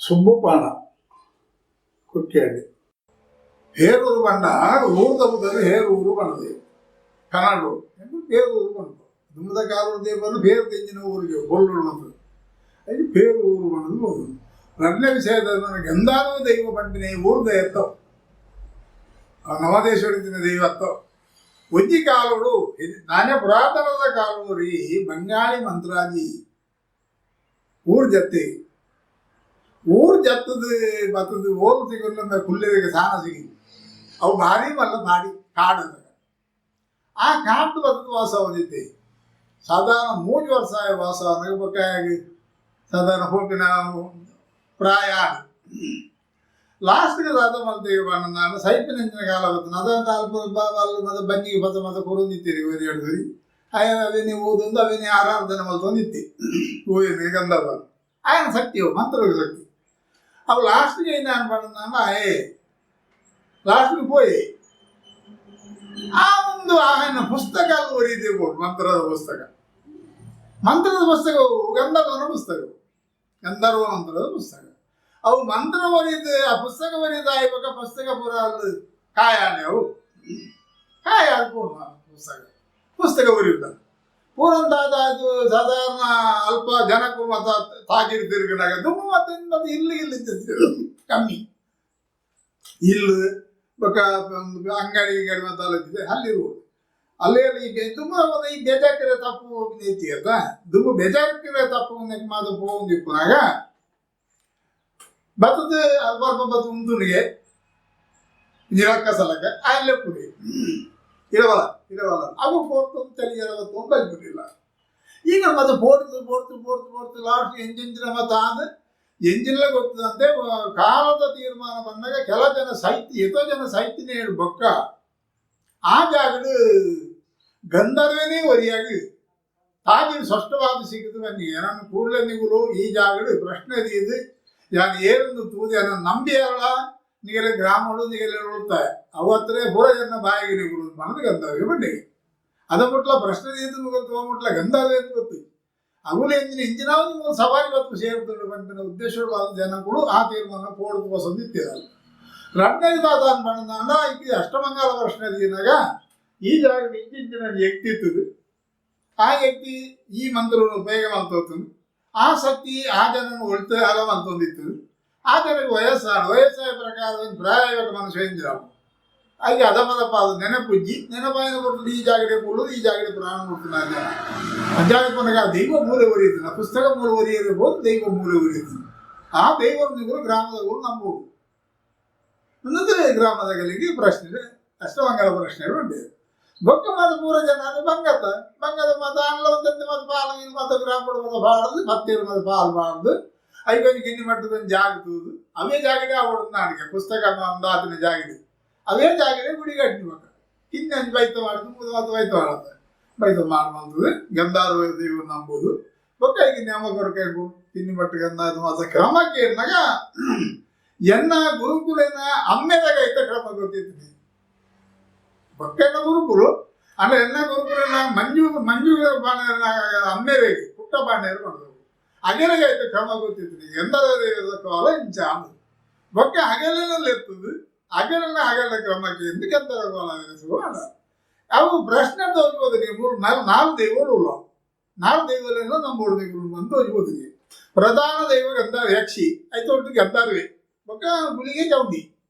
ಸುಬ್ಬುಪಾಣ ಕುಕ್ಕೆಹಳ್ಳಿ ಹೇರೂರು ಬಣ್ಣ ಊರ್ದ ಬುದ್ಧರು ಹೇರೂರು ಬಣ್ಣದೇವು ಕನ್ನಡ ಪೇರೂರು ಬಣ್ಣ ದುಮ್ಮದ ಕಾಲೂರು ದೇವರು ಬೇರು ತೆಂಜಿನ ಊರಿಗೆ ಬೊಳ್ಳೂರು ಅಂತ ಅಲ್ಲಿ ಪೇರೂರು ಬಣ್ಣದು ಹೋಗುದು. ರಡ್ಡನೇ ವಿಷಯದ ಗಂಧಾರ್ವ ದೈವ ಬಂಡಿನ ಊರ್ದ ಎತ್ತವು ನವದೇಶ್ವರಿನ ದೈವ ಅತ್ತವು. ಒಂಜಿ ಕಾಲೋಡು ನಾನೇ ಪುರಾತನದ ಕಾಲೋರಿ ಬಂಗಾಳಿ ಮಂತ್ರಾಜಿ ಊರ್ ಜತ್ತಿ ಊರ್ ಜತ್ತದ ಬತ್ತದ ಓಲು ಸಿಗಲ್ಲ, ಕುಲ್ಲಿಗೆ ಸಾನ ಸಿಗಿ ಅವು ಭಾರಿ ಮಲ್ಲ ಭಾರಿ ಕಾಡು. ಆ ಕಾಡು ಬತ್ತದ ವಾಸ ಒಂದಿತ್ತೆ. ಸಾಧಾರಣ 3 ವರ್ಷ ವಾಸ ಬೊಕ್ಕಾಗಿ ಸಾಧಾರಣ ಹೋಪಿನ ಪ್ರಾಯ. ಲಾಸ್ಟ್ಗೆ ದಾದ ಮಲ್ತೇವೆ ಬಣ್ಣ ಸೈಪಿನ ಕಾಲ ಬರ್ತದೆ. ಅದಂತ ಅಲ್ಪ ಮತ್ತೆ ಬಂಜಿಗೆ ಪದ ಮತ್ತೆ ಕೊರೊಂದಿತ್ತೀರಿ ಒರಿ ಎರಡು ಸರಿ ಆಯನ ಅವೇನಿ ಓದೊಂದು ಅವೇನಿ ಆರಾಧನೆ ಮಲ್ತೊಂದಿತ್ತಿ ಓದಿನ ಗಂಧರ್ವ ಆಯನ ಶಕ್ತಿ ಮಂತ್ರದ ಶಕ್ತಿ. ಅವು ಲಾಸ್ಟ್ಗೆ ನಾನು ಬಣ್ಣ ಆಯೇ ಲಾಸ್ಟ್ಗೆ ಪೋಯಿ ಆ ಒಂದು ಆಯನ ಪುಸ್ತಕ ಒರಿದೆ. ಮಂತ್ರದ ಪುಸ್ತಕ, ಮಂತ್ರದ ಪುಸ್ತಕವು ಗಂಧರ್ವನ ಪುಸ್ತಕವು, ಗಂಧರ್ವ ಮಂತ್ರದ ಪುಸ್ತಕ. ಅವು ಮಂತ್ರ ಬರೀದು ಆ ಪುಸ್ತಕ ಬರೀದು ಆಯ್ಬಕ ಪುಸ್ತಕ ಪೂರ ಅಲ್ಲಿ ಕಾಯಾನೆ ಅವು ಕಾಯ ಪೂರ್ಣ ಪುಸ್ತಕ ಪುಸ್ತಕ ಬರೆಯುತ್ತ ಪೂರಂತಾದ. ಅದು ಸಾಧಾರಣ ಅಲ್ಪ ಜನಕ್ಕೂ ಮತ್ತು ತಾಗಿರಿ ತಿರುಗಿನಾಗ ದುಮ್ಮು ಮತ್ತೆ ಮತ್ತೆ ಇಲ್ಲಿ ಇಲ್ಲಿ ಕಮ್ಮಿ ಇಲ್ಲಿ ಬೊಕ ಅಂಗಡಿ ಗಿಂಗಡಿ ಮತ್ತೆ ಅಲ್ಲಿದೆ ಅಲ್ಲಿರುವುದು ಅಲ್ಲಿ ಅಲ್ಲಿ ಈಗ ತುಂಬ ಒಂದು ಈ ಬೇಜಾಕಿರ ತಪ್ಪು ಐತಿ ಅತ್ತ ದುಮ್ಮು ಬೇಜಾಕಿರ ತಪ್ಪು ಮಾತ್ರ ಪೋಂದಿಪ್ಪುನಾಗ ಬತ್ತದ ಅಲ್ಪ ಅಲ್ಪ ಬತ್ತ ಉಂತುನಿಗೆ ನಿರಕ್ಕ ಸಲಕ ಅಲ್ಲೇ ಪುಡಿ ಇರವಲ್ಲ ಇರವಲ್ಲ ಅವು ಪೋರ್ತು ಚಳಿ ಇರವತ್ತು ಬಲ್ಬಿಟ್ಟಿಲ್ಲ. ಈಗ ಮತ್ತೆ ಪೋರ್ತು ಪೋರ್ತು ಪೋರ್ತು ಪೋರ್ತು ಲಾಸ್ಟ್ ಎಂಜಿನ ಮತ್ತೆ ಆದ ಎಂಜಿನ್ಲ ಗೊತ್ತದಂತೆ ಕಾಲದ ತೀರ್ಮಾನ ಬಂದಾಗ ಕೆಲ ಜನ ಸಾಹಿತ್ಯ ಎತೋ ಜನ ಸಾಹಿತ್ಯನೇ ಹೇಳಿ ಬೊಕ್ಕ ಆ ಜಾಗಡು ಗಂಧರ್ವನೇ ಒರಿಯಾಗಿ ತಾಗಿನ ಸ್ಪಷ್ಟವಾದ ಸಿಕ್ಕಿತು ಬನ್ನಿ. ಏನನ್ನು ಕೂಡಲೇ ನೀವು ಈ ಜಾಗಡು ಪ್ರಶ್ನೆ ಇದು ಯಾನ್ ಏರೊಂದು ತೂದೆ ನಂಬಿಯಲ್ಲ ನಿಗಲೆ ಗ್ರಾಮಡು ನಿಗಲೆ ಉಳ್ತಾಯ ಅವತ್ತರೇ ಪೂರ ಜನ ಬಾಯಿಗೆ ನೀವು ಮನದ ಗಂಧರ್ವ ಬನ್ನಿ. ಅದ ಮುಟ್ಲ ಪ್ರಶ್ನೆ ಇದು ಮುಟ್ಲ ಗಂಧರ್ವ ಎಂದು ಗೊತ್ತು. ಅಗುಲು ಎಂಜಿನ ಇಂಜಿನಾವು ನಿಮ್ಮ ಸವಾರಿ ಹೊತ್ತು ಸೇರ್ತುಂಡು ಪನ್ಪಿನ ಉದ್ದೇಶವಾದ ಜನಗಳು ಆ ತೀರ್ಮಾನ ಪೋಡುದು ಬಸೊಂದಿತ್ತಿರಲ್ಲ. ರಡ್ಡನೇ ತಾತ ಪಂಡ ಈ ಅಷ್ಟಮಂಗಲ ಪ್ರಶ್ನೆ ದೀನಾಗ ಈ ಜಾಗ ಇಂಚಿನ ವ್ಯಕ್ತಿ ಇತ್ತದು. ಆ ವ್ಯಕ್ತಿ ಈ ಮಂತ್ರವನ್ನು ಉಪಯೋಗ ಮಾಡ್ತೋತನು. ಆ ಶಕ್ತಿ ಆ ಜನನು ಒಳ್ತ ಅಲ ಮಂತೊಂದಿತ್ತು. ಆ ಜನಕ್ಕೆ ವಯಸ್ಸಾದ ವಯಸ್ಸಾದ ಪ್ರಕಾರ ಪ್ರಾಯವಾಗ ಮನುಷ್ಯ ಇಂಜಿರಾವು ಹಾಗೆ ಅದಮದಪ್ಪ ಅದು ನೆನಪುಜ್ಜಿ ನೆನಪಾಯಿನ ಕೊಟ್ಟು ಈ ಜಾಗಡೆ ಕೊಡೋದು ಈ ಜಾಗಡೆ ಪ್ರಾಣ ಕೊಡ್ತಾನೆ ಜನ. ಅಂಜಾಗ ದೈವ ಮೂಲೆ ಒರಿಯುತ್ತಿಲ್ಲ, ಪುಸ್ತಕ ಮೂಲೆ ಒರಿಯಿರಬಹುದು, ದೈವ ಮೂಲೆ ಒರಿಯುತ್ತದೆ. ಆ ದೈವವನ್ನು ಗ್ರಾಮದವರು ನಂಬುವುದು ಅನ್ನೋದು ಗ್ರಾಮದಗಳಿಗೆ ಪ್ರಶ್ನೆ ಅಷ್ಟಮಂಗಲ ಪ್ರಶ್ನೆಗಳು ಉಂಟು. ಬೊಕ್ಕ ಮಾತ ಪೂರ ಜನ ಅದು ಬಂಗತ್ತ ಬಂಗದ ಮತ ಅಲ್ಲ ಒಂದಂತೆ ಮತ ಪಾಲ ಇನ್ನು ಮತ ಗ್ರಾಮದ ಮತ ಬಾಡದು ಪತ್ತೇರು ಮತ ಪಾಲ್ ಬಾಡದು. ಐಕೊಂಜಿ ಗಿನ್ನಿ ಮಟ್ಟದ ಒಂಜಿ ಜಾಗ ತೂದು ಅವೇ ಜಾಗಡೆ ಅವಡು ನಾಡಿಗೆ ಪುಸ್ತಕ ಅಂದಾತಿನ ಜಾಗಡೆ ಅವೇ ಜಾಗಡೆ ಗುಡಿ ಕಟ್ಟಿ ಬೊಕ್ಕ ಕಿನ್ನಿ ಒಂಜಿ ಬೈತ ಮಾಡುದು ಮೂದು ಮಾತ ಬೈತ ಮಾಡತ್ತ ಬೈತ ಮಾಡು ಮಂತದು ಗಂಧಾರ್ವ ದೈವ ನಂಬುದು. ಬೊಕ್ಕ ಈಗ ನ್ಯಾಮ ಕೊರಕೈಕು ಕಿನ್ನಿ ಮಟ್ಟ ಗಂಧಾದ ಮಾತ ಕ್ರಮಕ್ಕೆ ಎನ್ನಾಗ ಎನ್ನ ಗುರುಕುಲೇನ ಅಮ್ಮೆದಾಗ ಐತ ಕ್ರಮ ಗೊತ್ತಿತ್ತು. ಬೊಕ್ಕ ಗುರುಕುಲು ಅಂದ್ರೆ ಎನ್ನ ಗುರುಕುಲನ ಮಂಜು ಮಂಜು ಬಾಣೆಯರ್ನ ಅಮ್ಮೆರೆಗೆ ಪುಟ್ಟ ಬಾಣೆಯರು ಮಾಡಿದವು ಅಗೆಲಗೆ ಐತ ಕ್ರಮ ಗೊತ್ತಿತ್ತು. ಎಂದರ ಕಾಲ ಇಂಚ ಬೊಕ್ಕ ಅಗಲಿನಲ್ಲಿ ಇರ್ತದೆ ಅಗಲನ್ನ ಅಗಲ ಕ್ರಮಕ್ಕೆ ಎಂದು ಗಂಧರ ಕೋಲ ಅಲ್ಲ. ಅವು ಪ್ರಶ್ನೆ ತೋಜ್ಬೋದು ನೀವು ಮೂರು ನಾಲ್ಕು ನಾಲ್ಕು ದೈವಗಳು ಉಳ್ಳ ನಾಲ್ಕು ದೈವಗಳನ್ನು ನಮ್ಮ ದೈವಗಳು ಅಂತ ತೋಜ್ಬೋದು ನೀವು. ಪ್ರಧಾನ ದೈವ ಗಂಧಾರ ಯಕ್ಷಿ ಆಯ್ತು ಒಟ್ಟು ಗಂಧಾರ್ವೆ ಬೊಕ್ಕ ಗುಳಿಗೆ ಚೌಂಡಿ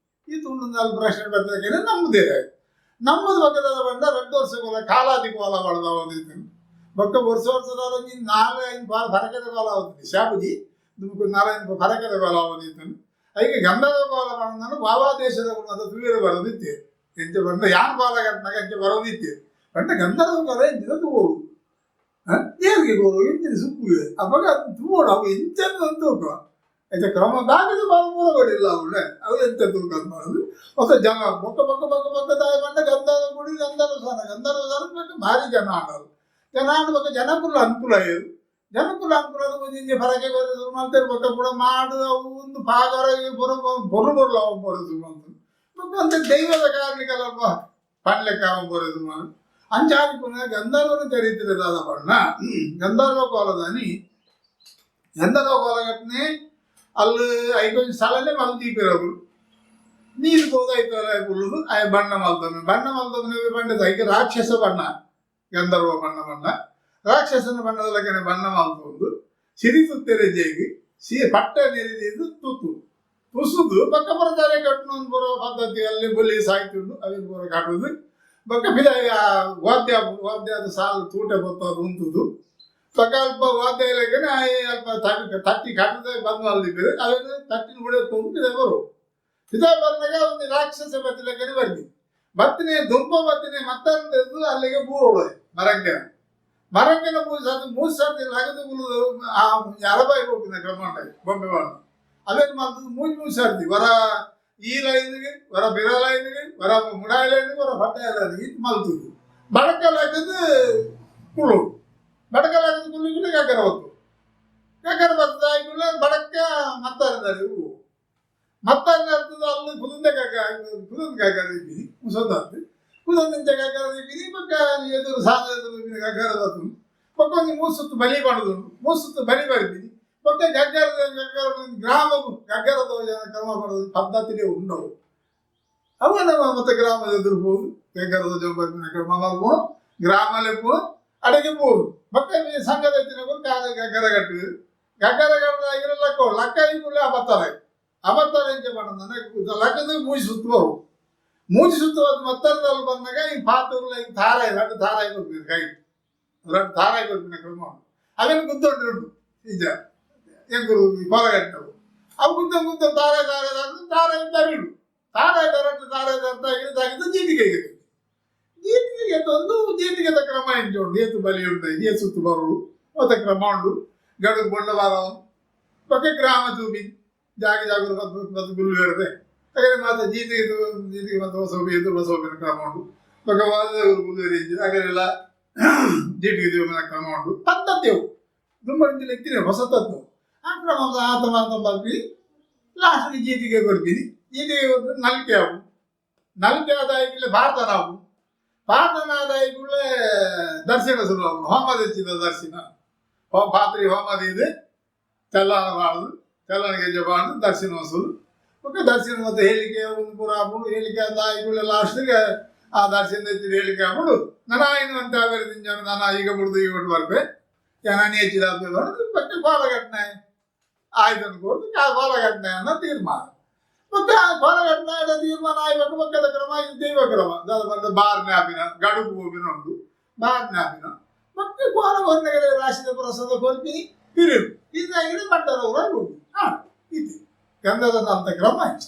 ಈ ತುಂಡು ನಾಲ್ಕು ಪ್ರಶ್ನೆ ಬರ್ತದೆ. ನಮ್ಮದೇ ನಮ್ಮದು ಪಕ್ಕದ ಬಂದ 2 ವರ್ಷ ಕೋಲ ಕಾಲಾದಿ ಕೋಲ ಬಡದ ಒಂದಿತ್ತು. ಬೊಕ್ಕ ವರ್ಷ ವರ್ಷದ ಒಂಜಿ ನಾಲ್ ಐದು ಫರಕದ ಕೋಲ ಆವೊಂದು ಶಾಪುಜಿ ದುಮುಕು ನಾಲ್ ಐದು ಫರಕದ ಕೋಲ ಆವೊಂದಿತ್ತು. ಐಕೆ ಗಂಧದ ಕೋಲ ಪಂಡ ವಾವಾ ದೇಶದ ಅದು ತುಳಿಯಲು ಬರೋದಿತ್ತೆ ಎಂಚ ಬಂದ ಯಾನ್ ಕೋಲ ಕಟ್ಟಿನಾಗ ಎಂಚ ಬರೋದಿತ್ತೆ ಪಂಡ ಗಂಧದ ಕೋಲ ಎಂಚಿನ ತೂವೊಡು ಏರ್ಗೆ ಕೋಲು ಎಂಚಿನ ಸುಪ್ಪು ಅಪಗ ತೂವೊಡು ಅವು ಎಂಚ ತೂಕ ಐತ ಕ್ರಮ ಬಾಕಿದ ಬಾಲ ಮೂಲ ಕೊಡಿಲ್ಲ ಅವಳೆ ಅವು ಎಂತ ತೂಕ ಮಾಡೋದು. ಹೊಸ ಜನ ಬೊಕ್ಕ ಬೊಕ್ಕ ಬೊಕ್ಕ ಬೊಕ್ಕ ತಾಯಿ ಬಂಡ ಗಂಧದ ಗುಡಿ ಗಂಧರ್ವ ಸಾನ ಗಂಧರ್ವ ಸಾನ ಬೊಕ್ಕ ಭಾರಿ ಜನ ಆಡೋದು ಜನ ಆಡ ಬೊಕ್ಕ ಜನಕುಲ ಅನುಕೂಲ ಆಯ್ತು. ಜನಕುಲ ಅನುಕೂಲ ಒಂಜಿ ಫರಕೆ ಶುರು ಮಾಡ್ತಾರೆ. ಬೊಕ್ಕ ಪೂರ ಮಾಡು ಅವು ಒಂದು ಪಾಗರ ಬೊರು ಬೊರು ಬೊರ್ಲು ಅವು ಬೋರೆ ಶುರು ಮಾಡ್ತಾರೆ. ಬೊಕ್ಕ ಅಂತ ದೈವದ ಕಾರಣಕ್ಕೆಲ್ಲ ಪಣ್ಲೆಕ್ಕ ಅವ ಬೋರೆ ಶುರು ಮಾಡಿ ಅಂಚಾದಿ ಪುನಃ ಗಂಧರ್ವನ ಚರಿತ್ರೆ ದಾದ ಪಣ್ಣ ಗಂಧರ್ವ ಕೋಲದಾನಿ ಗಂಧರ್ವ ಕೋಲ ಘಟನೆ. ಅಲ್ಲಿ ಐಕೊಂಜಿ ಸ್ಥಳನೇ ಮಲ್ದೀಪೆರ್ ಅಕುಲು. ನೀರ್ ಪೋದು ಐತ ಕುಲ್ಲುದು ಆಯೆ ಬಣ್ಣ ಮಲ್ತೊಂದು ಬಣ್ಣ ಮಲ್ತೊಂದು ಪಂಡೆದ ಐಕ್ ರಾಕ್ಷಸ ಬಣ್ಣ, ಗಂಧರ್ವ ಬಣ್ಣ ಬಣ್ಣ ರಾಕ್ಷಸನ ಬಣ್ಣದ ಲೆಕ್ಕನೆ ಬಣ್ಣ ಮಲ್ತೊಂದು ಸಿರಿ ತುತ್ತೆರೆಜೆಗ್ ಸಿ ಪಟ್ಟ ನೆರಿದೀದ್ ತುತ್ತು ತುಸುದು ಬೊಕ್ಕ ಪೂರ ತಾರೆ ಕಟ್ಟುನ ಪೂರ ಪದ್ಧತಿ ಅಲ್ಲಿ ಬೊಲಿ ಸಾಹಿತ್ಯ ಉಂಡು. ಅವೆನ್ ಪೂರ ಕಟ್ಟುದು ಬೊಕ್ಕ ಪಿದಾಯಿ ವಾದ್ಯ ವಾದ್ಯದ ಸಾಲು ತೂಟೆ ಪೊತ್ತಾದ್ ಉಂತುದು ಬೊಕ್ಕ ಅಲ್ಪ ವಾದ್ಯ ಲೆಕ್ಕನೆ ಆಯೆ ಅಲ್ಪ ತಟ್ಟಿ ತಟ್ಟಿ ಕಟ್ಟುದು ಬಂದ್ ಮಲ್ದಿಪ್ಪೆರ್. ಅವೆನ್ ತಟ್ಟಿನ ಉಡೆತೊಂದು ಪಿದಾಯಿ ಬರು. ಪಿದಾಯಿ ಬನ್ನಗ ಒಂಜಿ ರಾಕ್ಷಸ ಬತ್ತಿ ಲೆಕ್ಕನೆ ಬರ್ಪಿ ಬತ್ತಿನೇ ದುಂಪ ಬತ್ತಿನೇ ಮತ್ತೊಂದು ಅಲ್ಲಿಗೆ ಬೂರೊಡು ಮರಂಗಿನ ಮರಂಗಿನ ಮೂಜಿ ಸರ್ತಿ ಮೂಜಿ ಸರ್ತಿ ಲಗದು ಕುಲ್ಲುದು. ಆ ಅರಬಾಯಿ ಪೋಪಿನ ಕ್ರಮ ಉಂಟು ಬೊಂಬೆ ಬಾಂಡ್ ಅವೇನು ಮಲ್ತುದು ಮೂಜಿ ಮೂಜಿ ಸರ್ತಿ, ವರ ಈ ಲೈನ್ಗೆ, ವರ ಬಿರ ಲೈನ್ಗೆ, ವರ ಮುಡಾಯಿ ಲೈನ್ಗೆ, ವರ ಪಡ್ಡಾಯಿ ಲೈನ್ಗೆ ಇತ್ತು ಮಲ್ತುದು ಬಡಕ ಲಗದು ಕುಳ್ಳು. ಬಡಕ ಲಗದು ಕುಳ್ಳಿ ಕುಳ್ಳಿ ಗಗ್ಗರ ಬತ್ತು. ಗಗ್ಗರ ಬತ್ತದ ಆಯ್ಕುಳ್ಳೆ ಬಡಕ ಮತ್ತಾರಿದ್ದಾರೆ ಹೂವು ಮತ್ತಾರಿನ ಅಲ್ಲಿ ಕುದುಂದೆ ಗಗ್ಗ ಕುದುಂದ ಗಗ್ಗರ ದೀಪಿನಿ ಮುಸೊಂದಾತ್ ಕುದೊಂದಿಂಚ ಗಗ್ಗರ ದೀಪಿನಿ. ಬೊಕ್ಕ ಎದುರು ಸಾದ ಎದುರು ಗಗ್ಗರ ಬತ್ತು. ಬೊಕ್ಕ ಒಂಜಿ ಮೂರು ಸುತ್ತು ಬಲಿ ಪಡುದುಂಡು. ಮೂರು ಸುತ್ತು ಬಲಿ ಬರ್ಪಿನಿ. ಬೊಕ್ಕ ಗಗ್ಗರ ಗಗ್ಗರ ಗ್ರಾಮ ಗಗ್ಗರದ ಕ್ರಮ ಪಡೋದು ಪದ್ಧತಿನೇ ಉಂಡವು. ಅವು ನಮ್ಮ ಮತ್ತೆ ಗ್ರಾಮದ ಎದುರು ಹೋದು ಗಗ್ಗರದ ಜೋಬರ್ಪಿನ ಕ್ರಮ ಮಲ್ಪುನು. ಗ್ರಾಮಲೆ ಪೋ ಅಡೆಗೆ ಪೋಡು. ಬೊಕ್ಕ ಈ ಸಂಘದ ಇತ್ತಿನಕುಲು ಕಾಲ ಗಗ್ಗರ ಕಟ್ಟುವೆರ್. ಗಗ್ಗರ ಕಟ್ಟುದಾಗಿರ ಲಕ್ಕ ಲಕ್ಕ ಕೂಡಲೇ ಅಬತ್ತಾರೆ ಅಬತ್ತಾರೆ ಎಂಚ ಪಂಡ ಲಕ್ಕದ ಮೂಜಿ ಸುತ್ತು ಬರು. ಮೂಜಿ ಸುತ್ತು ಬಂದು ಮತ್ತರ್ದಲ್ಲಿ ಬಂದಾಗ ಈ ಪಾತ್ರಲ್ಲ ಈ ತಾರಾಯಿ ರಡ್ಡು ತಾರಾಯಿ ಕೊರ್ಪೆರ್. ಕೈ ರಡ್ಡು ತಾರಾಯಿ ಕೊರ್ಪಿನ ಕ್ರಮ ಉಂಟು. ಅವೆನ್ ಗುದ್ದೊಂಡು ನಿಜ ಎಂಕುಲು ಕೋಲಗಟ್ಟವು. ಅವು ಗುದ್ದ ಗುದ್ದ ತಾರಾಯಿ ತಾರಾಯಿ ತಾರಾಯಿ ತಾರಾಯಿ ತರಿಡು ತಾರಾಯಿ ತರಟ್ಟು ತಾರಾಯಿ ತರ್ತ ತಾಗಿದ್ದು ಜೀಟಿಗೆಗೆ ಜೀಟಿಗೆ ತಂದು ಜೀಟಿಗೆದ ಕ್ರಮ ಎಂಚ ಉಂಟು, ಏತು ಬಲಿ ಉಂಟು, ಏ ಸುತ್ತು ಬರುಡು ಮತ್ತ ಕ್ರಮ ಉಂಡು. ಗಡುಗು ಬೊಂಡ ಬಾರ ಬೊಕ್ಕ ಗ್ರಾಮ ತೂಪಿ ಜಾಗ ಜಾಗರು ಬತ್ತು ಬತ್ತು ಗುಲ್ಲು ಇರುತ್ತೆ. ಹಾಗಾದ್ರೆ ಮಾತ ಜೀಟಿಗೆ ಜೀಟಿಗೆ ಮತ್ತು ಹೊಸ ಎದುರು ಹೊಸ ಕ್ರಮ ಉಂಟು. ಬೊಕ್ಕ ವಾದಗಳು ಗುಲ್ಲು ಹಾಗೆಲ್ಲ ಜೀಟಿಗೆ ದೇವನ ಕ್ರಮ ಉಂಟು. ಪದ್ಧತಿ ಅವು ದುಂಬಡಿಂದಲೇ ಇತ್ತಿನ ಹೊಸತದ್ದು. ಆ ಕ್ರಮ ಆತ ಮಾತ ಬರ್ಪಿ ಲಾಸ್ಟ್ಗೆ ಜೀಟಿಗೆ ಕೊರ್ಪಿನಿ. ಜೀಟಿಗೆ ಕೊಟ್ಟು ನಲ್ಕೆ ಅವು ನಲ್ಕೆ ಆದಾಯಕ್ಕೆ ಭಾರತ ನಾವು ಭಾರತನಾದಾಯ ಕೂಡಲೇ ದರ್ಶನ ಶುರು ಆಪುಂಡು. ಹೋಮ తెಚ್ಚಿದ ದರ್ಶನ ಪಾತ್ರಿ ಹೋಮ ದೀದ್ ತೆಲ್ಲಾನ ಪಾಡುದು ತೆಲ್ಲಾನ ಗೆಜ್ಜೆ ಪಾಡುದು ದರ್ಶನ ವಸೂಲು. ಬೊಕ್ಕ ದರ್ಶನ ಮತ್ತೆ ಹೇಳಿಕೆ ಒಂದು ಪೂರ ಆಪುಂಡು. ಹೇಳಿಕೆ ಆದ ಕೂಡಲೇ ಲಾಸ್ಟ್ಗೆ ಆ ದರ್ಶನ తెಚ್ಚಿದ ಹೇಳಿಕೆ ಆಪುಂಡು. ನನ ಆಯ್ನು ಅಂತ ದಿಂಜನ ನನ ಈಗ ಬುಡ್ದು ಈಗ ಬಿಟ್ಟು ಬರ್ಪೆ ಜನ ಹೆಚ್ಚಿದ ಬರೋದು. ಬೊಕ್ಕ ಕೋಲಗಟ್ಟನೆ ಆಯ್ತು ಅನ್ಕೊಡ್ದು ಕೋಲಗಟ್ಟನೆ ಅನ್ನೋ ತೀರ್ಮಾನ. ಬೊಕ್ಕ ಕೋಲಗಟ್ಟನೆ ತೀರ್ಮಾನ ಆಯ್ಬೇಕು. ಬೊಕ್ಕದ ಕ್ರಮ ಇದು ದೈವ ಕ್ರಮ ದಾದ ಪಂಡ ಬಾರ್ನೆ ಆಪಿನ ಗಡುಪು ಪೋಪಿನ ಉಂಟು. ಬಾರ್ನೆ ಆಪಿನ ಬೊಕ್ಕ ಕೋಲ ಕೊರ್ನಗರೆ ರಾಶಿದ ಪ್ರಸಾದ ಕೊರ್ಪಿನಿ ಪಿರಿರು ಇದಾಗಿದೆ. ಬಂಟರ ಊರಾಗ ಹೋಗಿ ಹಾ ಇದು ಗಂಧದ ಅಂತ ಕ್ರಮ ಆಯ್ತು.